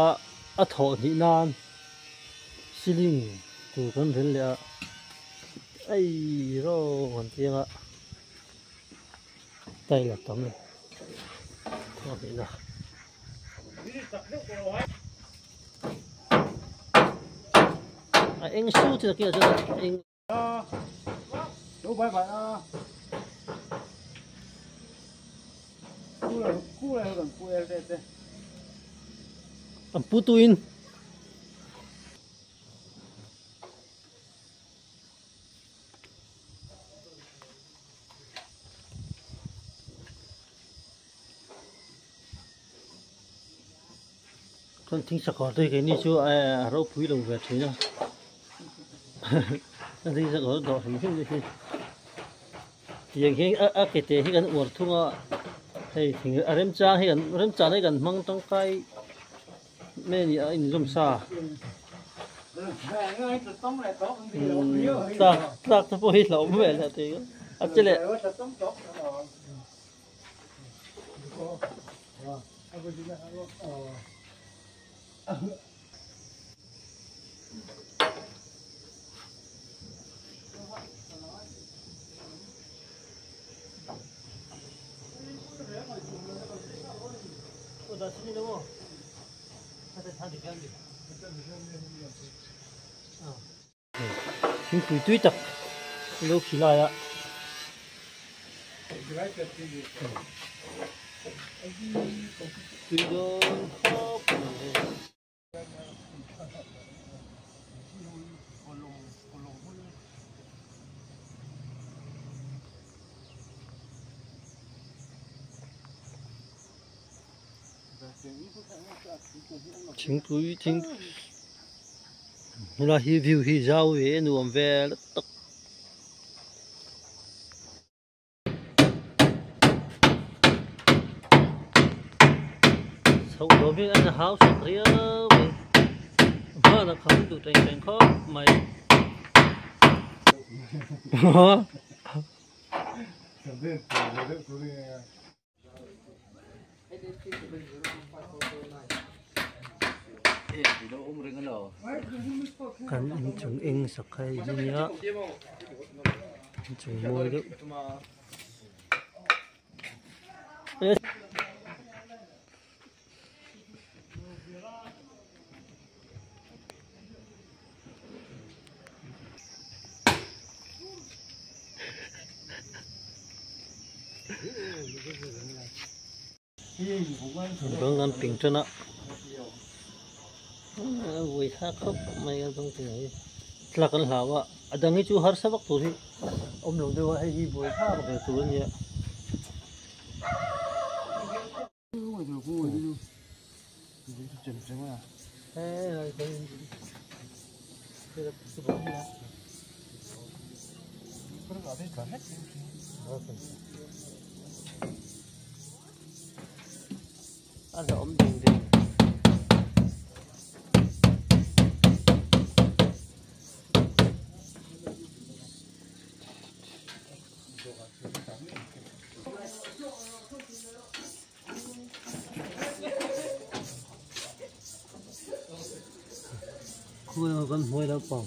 A thawh hnih nan ceiling tur kan rel leh a ei rawng an ti anga tile a tam thawh hnih na. A eng su chi takin ah chuan a eng. An pu tuin. Chuan thing sakawr te hi keini chu a ropui lo ve thin a a thing sakawr dawh hrim hrim te hi tiang hian a ke te hi kan uar thung a hei thing a remchang hi kan remchang hi kan hmang tangkai mai a ni a inzawm sa tlak tlak te pawh hi hlauhawm vel a ti a che leh. Thingpui tui tak lo khi lai a. Tui dawn khawp mai. Thingpui thing helai hi view hi zau ve a nuam vel tak. Chhoh dawm hi a hau sak riau mai hman a kham duh teng teng khawp mai. Kan inchung eng sak kha hei hi nia inchung mawi deuh. Bang an ping tan a vui thlak khawp mai a zawng te hi tlak an hlau a a dang hi chu harsa vak tur hi awm lo deuh a hei hi buai thlak ve tur a nia. A la awm ding ding. Khawi emaw kan hmuai lo pang.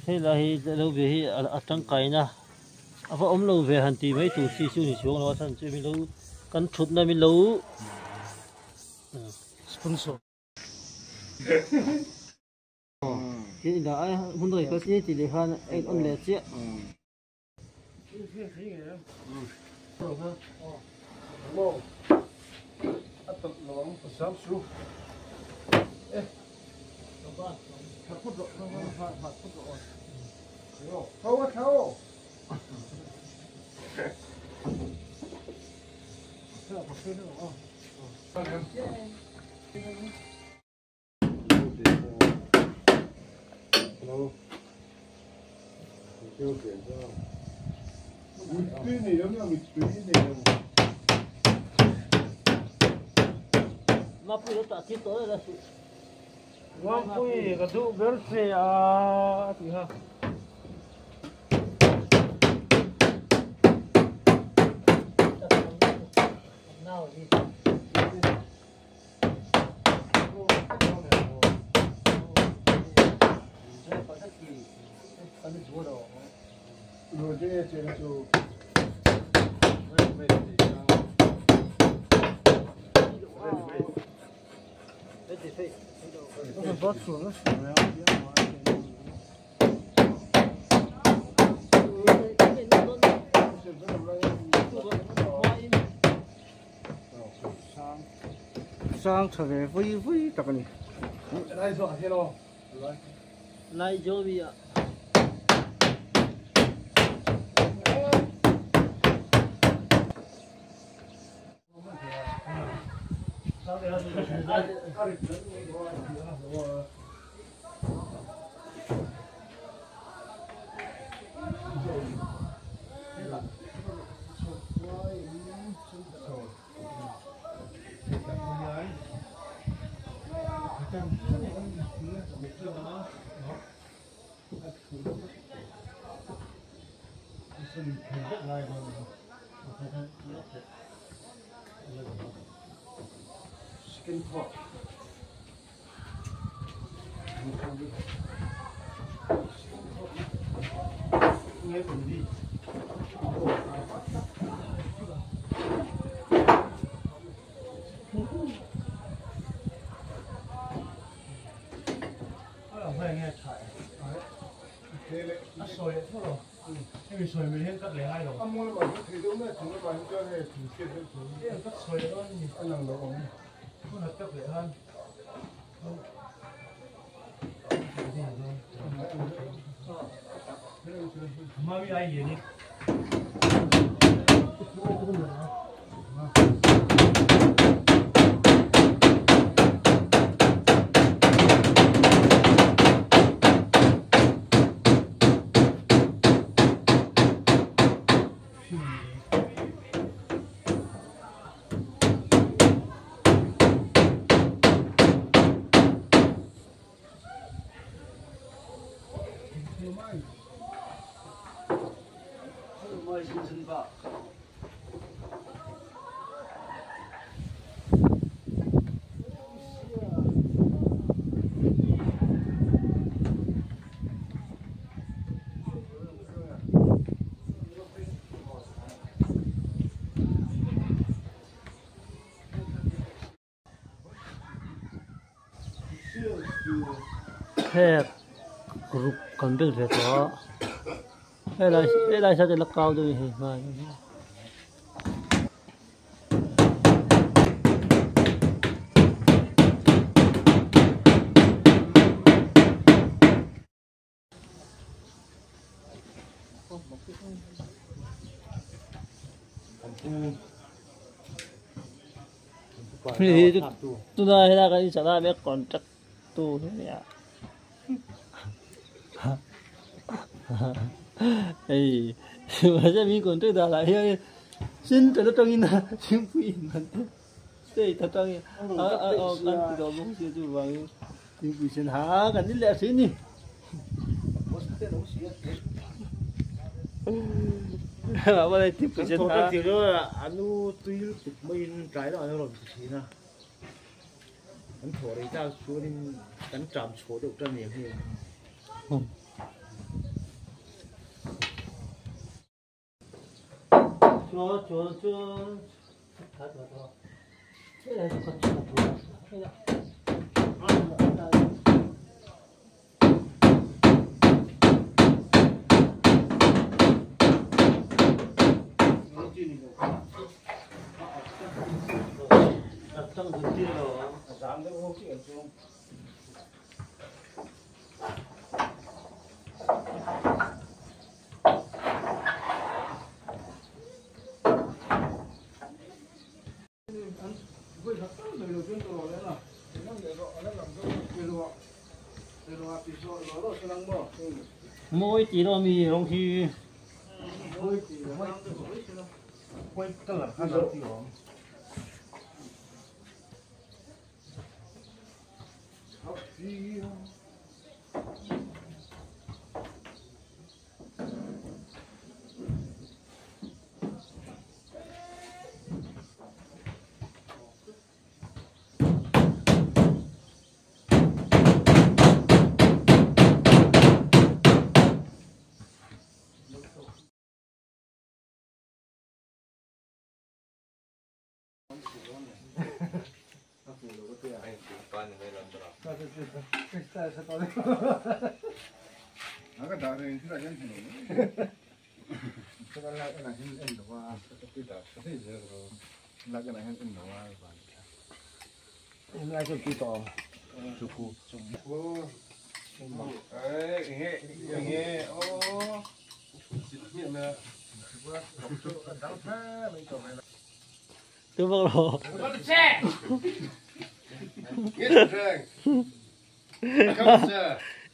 Hei lai hi lo ve hi a tangkaina a va awm lo ve han tih mai tur chi chu ni chuang lo a chhan chu milo kan thutna milo sponsor tin indah a hun rei kal chi tih leh khan a in on leh chiah. Mapuii ka duh ber che a ti kha. Sang tha ve vui vui tak a ni. Nigeria. Second thought. Phek ruk kan bel ve tawh a helai helai side la kau deuh hi hmai Tuna helai kan in chana mek contract tu hi ania hei mahse mi contract dan ah hian center atangin thingpui in man te state atangin a a kan ti tawh bawk sia chuvangin thingpui sen ha kan ni leh a hrin ni. Anu tui lutuk maiin tlai lamah an rawn ti thin a, an thawh rei tak chuanin kan ṭam chhuah deuh tan nen hi. Mawi tih lo ami rawng hi. White color kha lo ti awm. Tôi vâng rồi.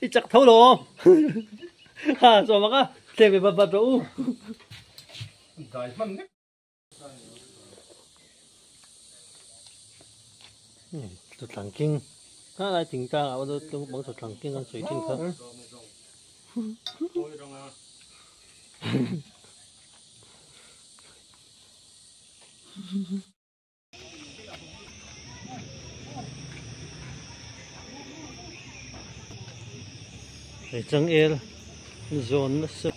Ít chặt thấu đồ. Ha, rồi mà á, xem về bật bật rồi. Chuột lăng kinh. Các lại tính ra là tôi bóng chuột lăng kinh ăn sủi kinh không? Để chân el zone nó sẽ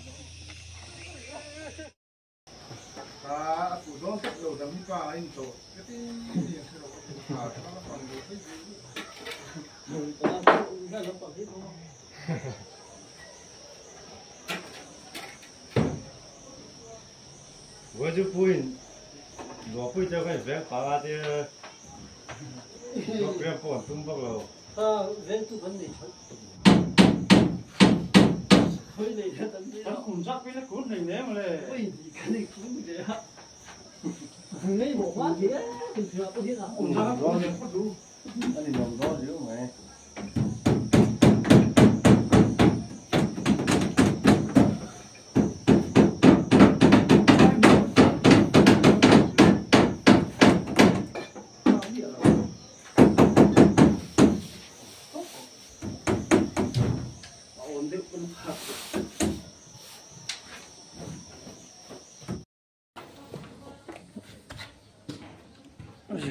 我就不会，我不叫个别把那的，我别跑东北了。啊，人都本地。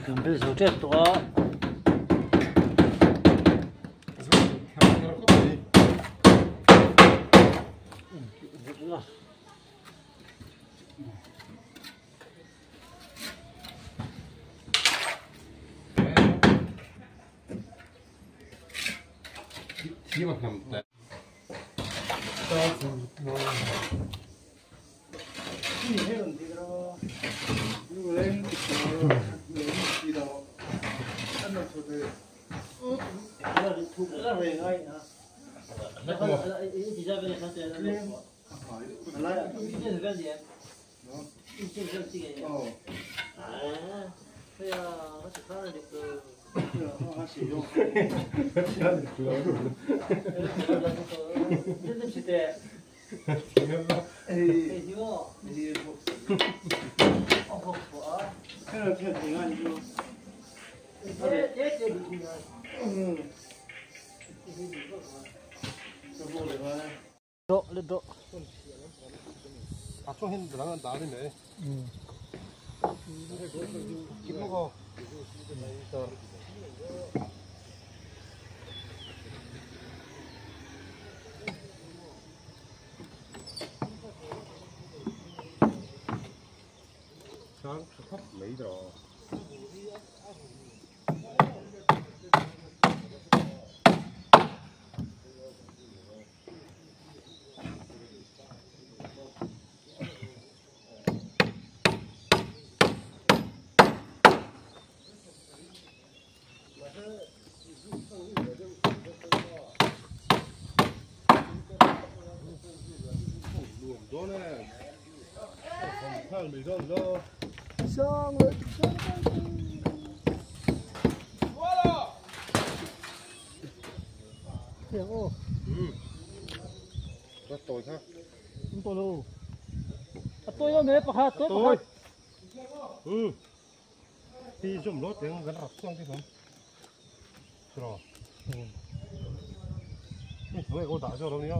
cần phải số chết to. Ra tawi kha. An tawi lo. A tawi lo me pakhat tawi pakhat. Ừ. Thì dùng lốt tiếng gần rập xuống cái không. Rồi. Cái cô đã cho đâu nhá.